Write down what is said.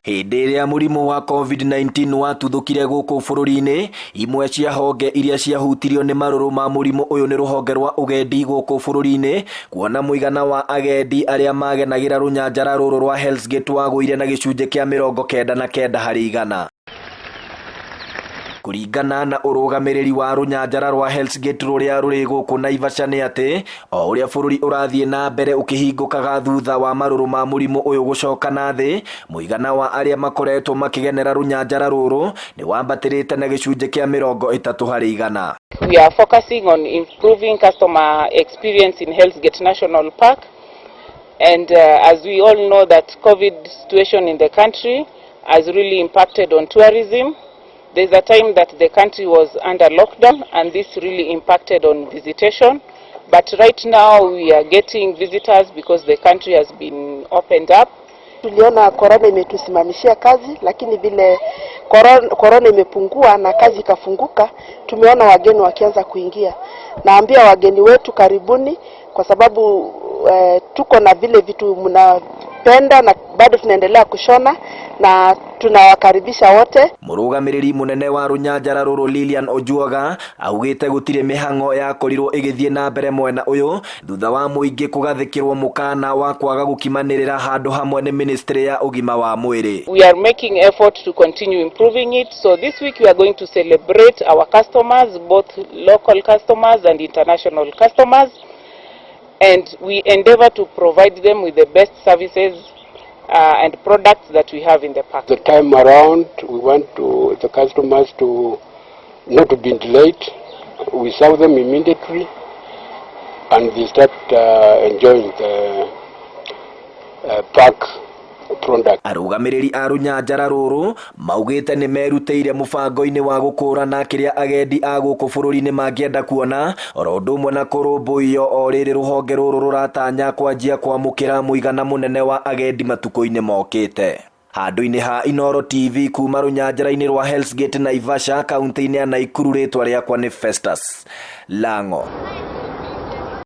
Hĩndĩ ĩrĩa mũrimũ wa COVID-19 watuthũkire gũkũ bũrũri-inĩ, imwe cia honge iria ciahutirio nĩ marũrũ ma mũrimũ ũyũ nĩ rũhonge rwa ũgendi gũkũ bũrũri-inĩ, kuona mũigana wa agendi arĩa magenagĩra rũnyanjara rũrũ rwa Hell's Gate wagũire na gĩcunjĩ kĩa 99 harĩ igana. Kũringana na ũrũgamĩrĩri wa rũnyanjara rwa Hell's Gate rũrĩa rũrĩ gũkũ Naivasha nĩ atĩ o ũrĩa bũrũri ũrathiĩ na mbere ũkĩhingũkaga thutha wa marũrũ ma mũrimũ ũyũ gũcoka na thĩ, mũigana wa arĩa makoretwo makĩgenera rũnyanjara rũrũ nĩ wambatĩrĩte na gĩcunjĩ kĩa 30 harĩ igana. We are focusing on improving customer experience in Hell's Gate National Park. And as we all know that COVID situation in the country has really impacted on tourism. There's a time that the country was under lockdown and this really impacted on visitation. But right now we are getting visitors because the country has been opened up. Tuliona korona imetusimamishia kazi, lakini vile korona imepungua na kazi ikafunguka, tumeona wageni wakianza kuingia. Naambia wageni wetu karibuni, kwa sababu tuko na vile vitu mnapenda na bado tunaendelea kushona na tunawakaribisha wote. Mũrũgamĩrĩri mũnene wa rũnyanjara rũrũ Lilian Ojuoga augĩte gũtirĩ mĩhang'o yakorirwo ĩgĩthiĩ na mbere mwena ũyũ thutha wa mũingĩ kũgathĩkĩrwo mũkana wa kwaga gũkimanĩrĩra handũ hamwe nĩ ministry ya ũgima wa mwĩrĩ. We are making effort to continue improving it. So this week we are going to celebrate our customers, both local customers and international customers. And we endeavor to provide them with the best services and products that we have in the park. The time around, we want to the customers to not to be delayed. We serve them immediately, and they start enjoying the park product. Arũgamĩrĩri a rũnyanjara rũrũ maugĩte nĩ merutĩire mũbango-inĩ wa gũkũrana kĩrĩa agendi a gũkũ bũrũri-inĩ mangĩenda kuona oro ũndũ ũmwe na kũrũmbũiyo o rĩrĩ rũhonge rũrũ rũratanya kwanjia kwamũkĩra mũigana mũnene wa agendi matukũ-inĩ mokĩte. Handũ-inĩ ha Inooro TV kuma rũnyanjara-inĩ rwa Hell's Gate Naivasha, kaunti-inĩ ya Naikuru, rĩtwa rĩakwa nĩ Festus Lango.